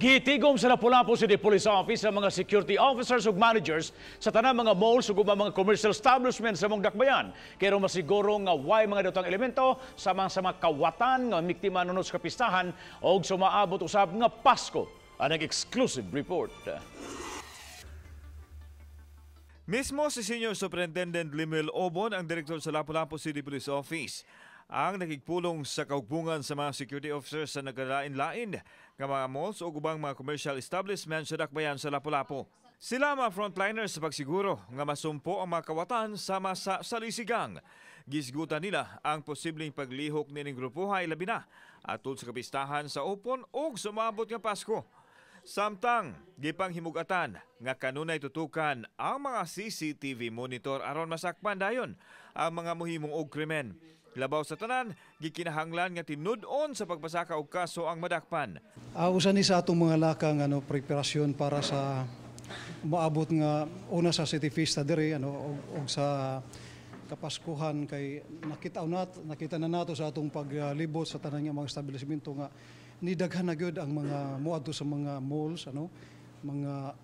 Gitigom sa Lapu-Lapu City Police Office ang mga security officers ug managers sa tanang mga malls ug ubang mga commercial establishments sa among dakbayan. Kay masiguro nga way mga dawtang elemento sa mga kawatan nga biktima nunot sa kapistahan og sumaabot usab nga Pasko. Anang exclusive report. Mismo si Senior Superintendent Limuel Obon, ang direktor sa Lapu-Lapu City Police Office, ang nakigpulong sa kaugpungan sa mga security officers sa nagkalain-lain nga mga malls o ubang mga commercial establishments sa dakbayan sa Lapu-Lapu. Sila mga frontliners sa pagsiguro nga masumpo ang mga kawatan sama sa salisigang. Gisgutan nila ang posibleng paglihok nining grupo labi na atol sa kapistahan sa Opon o sumabot nga Pasko. Samtang gipanghimugatan nga kanunay tutukan ang mga CCTV monitor aron masakpan dayon ang mga muhimong og krimen. Labaw sa tanan, gikinahanglan nga tinud-on sa pagpasaka og kaso ang madakpan. Usa ni sa atong mga lakang ano, preparasyon para sa moabot nga una sa City Fiesta diri, ano, og sa Kapaskuhan, kay nakita na nato sa atong paglibot sa tanan nga mga establishmento nga nidaghan na gyud ang mga moadto sa mga malls, ano, mga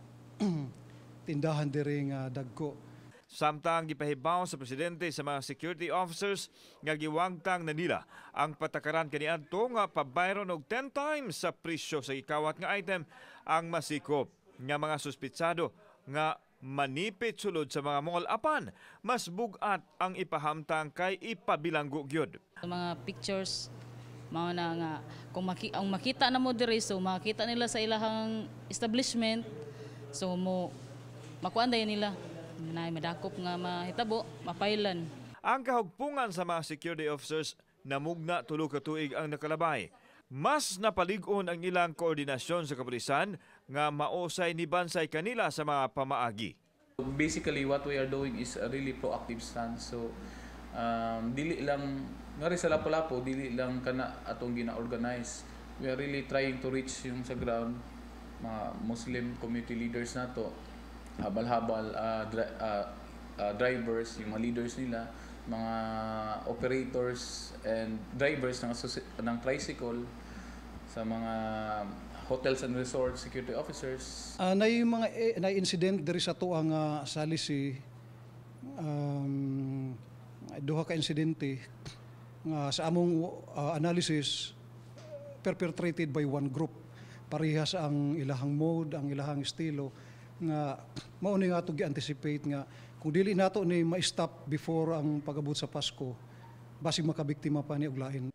tindahan diri nga dagko. Samtang gipahibaw sa presidente sa mga security officers nga giwangtang na nila ang patakaran kaniadto nga pabayron og 10 times sa presyo sa gikawat nga item ang masikop nga mga suspitsado nga manipit sulod sa mga mall, apan mas bugat ang ipahamtang kay ipabilanggo gyud. Mga pictures mao na nga kung ang makita na mo diri, so makita nila sa ilahang establishment, so mo makuan dayon nila na madakop nga mahitabo, mapailan. Ang kahugpungan sa mga security officers namugna 3 ka tuig ang nakalabay. Mas napalig-on ang ilang koordinasyon sa kapulisan nga maosay ni bansay kanila sa mga pamaagi. Basically, what we are doing is a really proactive stance. So, dili lang, ngari sa Lapu-Lapu, dili lang kana atong gina-organize. We are really trying to reach yung sa ground, mga Muslim community leaders nato, habal-habal, drivers, yung mga leaders nila, mga operators and drivers ng tricycle, sa mga hotels and resorts, security officers. Na yung mga na incident diri sa tuang Salisi, duha ka insidente nga sa among analysis perpetrated by one group. Parehas ang ilahang mode, ang ilahang estilo, nga mao ni nga ato gi-anticipate nga kung dili nato ni ma-stop before ang pag-abot sa Pasko, basig makabiktima pa ni og lain.